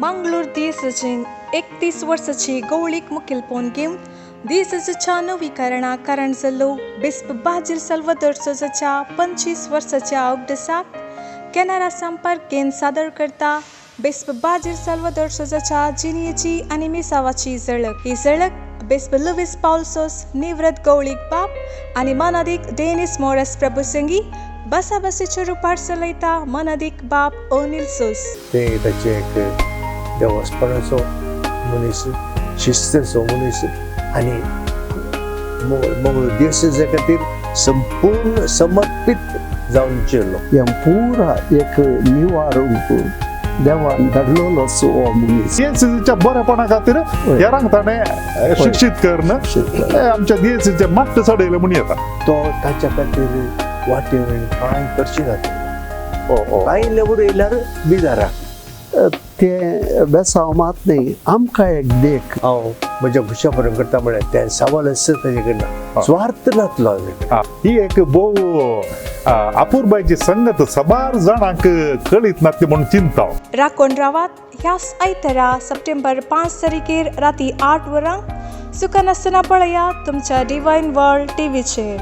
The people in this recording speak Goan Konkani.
मंगळूर दियेसेजीन 31 वर्साची गवळीक मुखेलपण घेवन दियेसेजाच्या नवीकरणाक कारण जाल्लो बिस्प बाजील साल्वादोर सोजाच्या 25 वर्साच्या उगडासाक कॅनरा संपर्केन सादर करता बिस्प बाजील साल्वादोर सोजाच्या जिणेची आनी मिसावाची झळक. ही झळक बिस्प लुवीस पावल सोस, निवृत्त गवळीक बाप, आनी मनादीक डेनिस मोरस प्रभुसंगी बसाबसीच्या रुपार चलयता मनादीक बाप ओनिल सोस. ते ताचें एक देवस्पणाचो मनीस, शिस्तीचो मनीस आनी मंगळूर दिवसेजा खातीर संपूर्ण समर्पीत जावन चिरलो. हें पुरा एक निवारूंक देवान धाडलेलोच हो मनीस. सीएनसीच्या बरेपणा खातीर हेरांक ताणें शिक्षीत करून हे आमच्या डीएसीचे माट्ट चडयले म्हूण येता. तो ताच्या खातीर वाटेर कांय करची नासली, कांय लेबर येयल्यार बिजारा. ते बेसांव मात न्ही, आमकां एक देख. हांव म्हज्या खुशा बरें करता म्हळ्यार तें सवाल आसता ताजे कडल्यान, स्वार्थ नातलो. ही एक भोव अपुरबायची संगत सबार जाणांक कळीत नासली म्हूण चिंता. राखून रावात ह्याच आयतारा सप्टेंबर 5 तारखेर राती 8 वरांक चुकनासतना पळया तुमच्या डिवायन वर्ल्ड टीव्हीचेर.